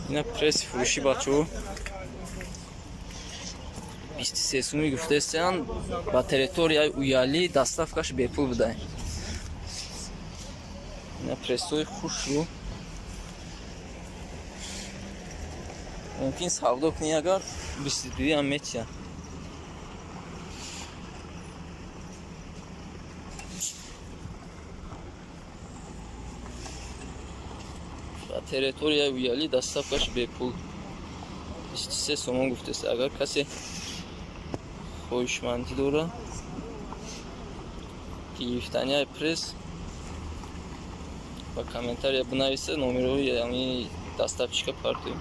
Ина пресси фурӯшӣ, бачаҳо, 23 сумӣ гуфтаистиянд, ба территорияи Уялӣ доставкаш бепул будай. Ина прессҳои хушрӯ, мумкин савдо кунӣ, агар 22-ам метиҳад. Ба территорияи Уялӣ доставкаш бепул, 23 сомон гуфтааст. Агар касе хоҳишмандӣ дорад гирифтанияи пресс, ба комментария бинависа, номерои ами доставщика партоем.